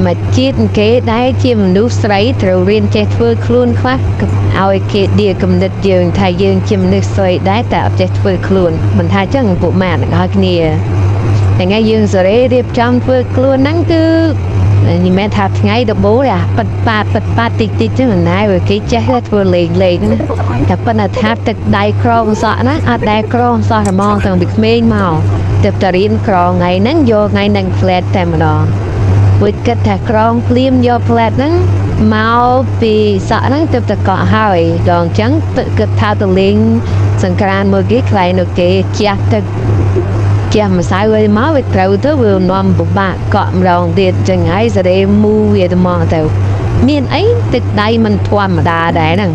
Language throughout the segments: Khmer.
មកជាតិគេដែរជាមនុស្សស្រីត្រូវរៀនចេះធ្វើខ្លួនខ្លះកុំឲ្យគេដៀគំនិតយើងថាយើងជាមនុស្សស្រីដែរតែអត់ចេះធ្វើខ្លួនមិនថាចឹងពួកម៉ាក់ទាំងអស់គ្នាថ្ងៃយើងសេរីរៀបចំធ្វើខ្លួនហ្នឹងគឺនេះមិនថាថ្ងៃដំបូងទេអាប៉ិតប៉ាតប៉ិតប៉ាតតិចតិចចឹងណាវាគេចេះធ្វើលេងលេងណាតែប៉ុន្តែថាទឹកដៃក្រងសក់ណាអត់ដែលក្រងសោះហ្មងតាំងពីក្មេងមកទើបតែរៀនក្រងថ្ងៃហ្នឹងយកថ្ងៃហ្នឹង flat តែម្ដង មួយគិតថាក្រងភ្លាមយកផ្លែតហ្នឹងមកពីសក់ហ្នឹងទើបតែកក់ហើយដល់អញ្ចឹងទឹកគិតថាទៅលេងសង្ក្រានមួយគេខ្លែងនៅគេជះទឹកជះម្សៅឲ្យមកវាត្រូវទៅវានាំពិបាកកក់ម្ដងទៀតអញ្ចឹងហើយសេរីមូវាទៅមកទៅមានអីទឹកដៃមិនធម្មតាដែរហ្នឹង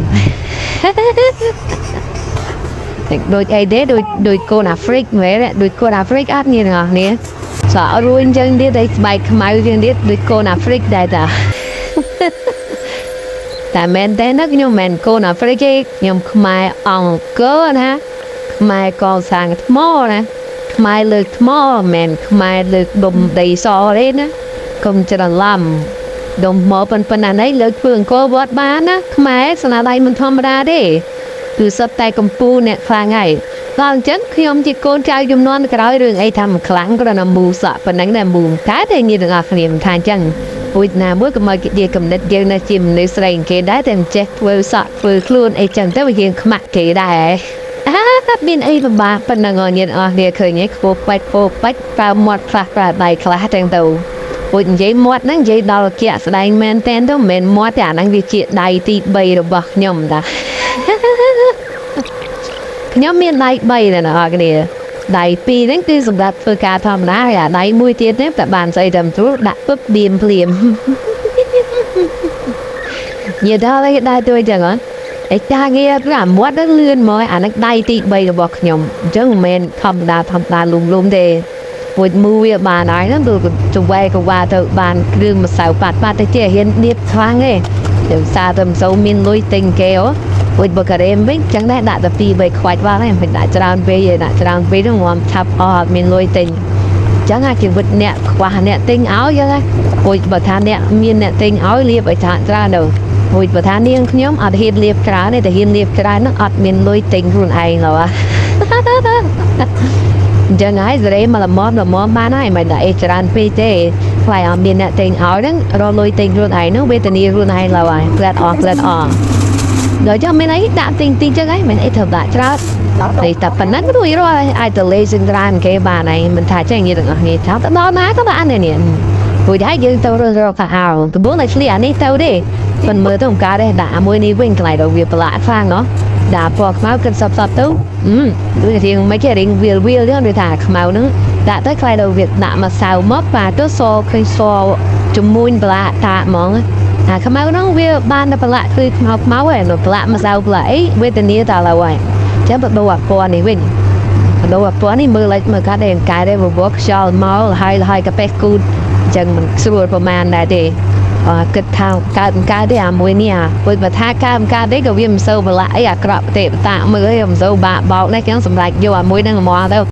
ដូចអីទេដូចដូចកូនអាហ្វ្រិកមែនទេដូចកូនអាហ្វ្រិកអត់មានទាំងអស់គ្នាសក់រួញចឹងទៀតឯស្បែកខ្មៅចឹងទៀតដូចកូនអាហ្វ្រិកដែរតា តែមែនទេណាខ្ញុំមិនមែនកូនអាហ្វ្រិកទេខ្ញុំខ្មែរអង្គរណាខ្មែរកសាងថ្មណាខ្មែរលើកថ្មមិនមែនខ្មែរលើកដុំដីសទេណាកុំច្រឡំដុំថ្មប៉ុណ្ណានេះលើកធ្វើអង្គរវត្តបានណាខ្មែរស្នាដៃមិនធម្មតាទេគឺសុទ្ធតែកម្ពូលអ្នកខ្លាំងហើយដល់អញ្ចឹងខ្ញុំជាកូនចៅជំនាន់ក្រោយរឿងអីថាមិនខ្លាំងគ្រាន់តែមូសក់ប៉ុណ្ណឹងតែមូមិនកើតទេញាតិទាំងអស់គ្នាមិនថាអញ្ចឹង ពុជណាមួយកុំឲ្យគេនិយាយកំណត់យើងនៅជាមនុស្សស្រីគេដែរតែមិនចេះធ្វើសក់ធ្វើខ្លួនអីចឹងទៅវាយើងខ្មាក់គេដែរអាមានអីពិបាកប៉ុណ្ណឹងញាតិអស់គ្នាឃើញទេខ្ពស់បាច់ខ្ពស់បាច់ប្រើមាត់ខ្លះប្រើដៃខ្លះចឹងទៅពុជនិយាយមាត់ហ្នឹងនិយាយដល់ជាក់ស្ដែងមែនតែនទៅមិនមែនមាត់ទេអាហ្នឹងវាជាដៃទី3របស់ខ្ញុំតាខ្ញុំមានដៃ3ដែរអ្នកនរគ្នាដៃ2ហ្នឹងគឺសម្រាប់ធ្វើការធម្មតាហើយអាដៃមួយទៀតនេះតែបានស្អីតែមិនត្រួតដាក់ពឹបឌៀមភ្លាម និយាយដល់អីដែរទៅចឹងហ៎អីចាងារអាមាត់ហ្នឹងលឿនមកអាហ្នឹងដៃទី3របស់ខ្ញុំអញ្ចឹងមិនមែនធម្មតាធម្មតាលុំលុំទេពួចមូវាបានហើយហ្នឹងទៅចវែកវ៉ាទៅបានគ្រឿងម្សៅប៉ាត់ប៉ាត់ទៅជាហ៊ាននៀបខ្លាំងទេតែសារតែមិនសូវមានលុយទិញគេហ៎ពួចបការ៉េមវិញចឹងដែរដាក់តែ2 3ខ្វាច់វ៉ាហ្នឹងមិនដាក់ច្រើនពេកទេដាក់ច្រើនពេកហ្នឹងងំឆាប់អស់អត់មានលុយទិញចឹងអាជីវិតអ្នកខ្វះអ្នកទិញឲ្យចឹងណាពួចបើថាអ្នកមានអ្នកទិញឲ្យលាបឲ្យច្រើនច្រើនទៅពួចបើថានាងខ្ញុំអត់ហ៊ានលាបច្រើនទេតែហ៊ានលាបច្រើនហ្នឹងអត់មានលុយទិញខ្លួនឯងឡើយ អញ្ចឹងហើយសេរីមកល្មមល្មមបានហើយមិនដាក់អីច្រើនពេកទេខ្លាចអត់មានអ្នកទិញឲ្យហ្នឹងរកលុយទិញខ្លួនឯងហ្នឹងវេទនាខ្លួនឯងឡើយហើយផ្លែតអស់ផ្លែតអស់ដល់ចាំមានអីដាក់ទិញទិញចឹងហើយមិនអីត្រូវដាក់ច្រើនតែតែប៉ុណ្ណឹងរួចរាល់ហើយអាចទៅលេងសង្ក្រានគេបានហើយមិនថាចឹងនិយាយទាំងអស់គ្នាថាទៅដល់ណាក៏បានដែរនេះព្រោះហើយយើងទៅរកខោអាវដំបូងតែឆ្លៀអានេះទៅទេប៉ុន្តែមើលទៅមិនកើតទេដាក់អាមួយនេះវិញខ្លាចដល់វាប្រឡាក់ខ្លាំងណោះដាក់ពណ៌ខ្មៅគិតសពសពទៅអឺដូចរៀងមិនគេរៀងវាលវាលទេដូចថាខ្មៅហ្នឹងដាក់ទៅខ្លាចដល់វាដាក់ម្សៅមកប៉ាទៅសឃើញសជំនួញប្រឡាក់តាហ្មងអាខ្មៅហ្នឹងវាបានតែប្រឡាក់គឺខ្មៅខ្មៅហើយប្រឡាក់ម្សៅប្រឡាក់អីវេទនាតាឡើយហើយចាំបដូរអាពណ៌នេះវិញបដូរអាពណ៌នេះមើលលេចមើលកាត់ឯងកាយទេវវខ្យល់មកហើយហើយកាពេះគូតអញ្ចឹងមិនស្រួលប្រហែលដែរទេអឺគិតថាកើតមិនកើតទេអាមួយនេះអាពុជបើថាកើតមិនកើតទេក៏វាមិនសូវប្រឡាក់អីអាក្រក់ប្រតិបតាមើលអីមិនសូវបាក់បោកនេះចឹងសម្រាប់យកអាមួយហ្នឹងហ្មងទៅ។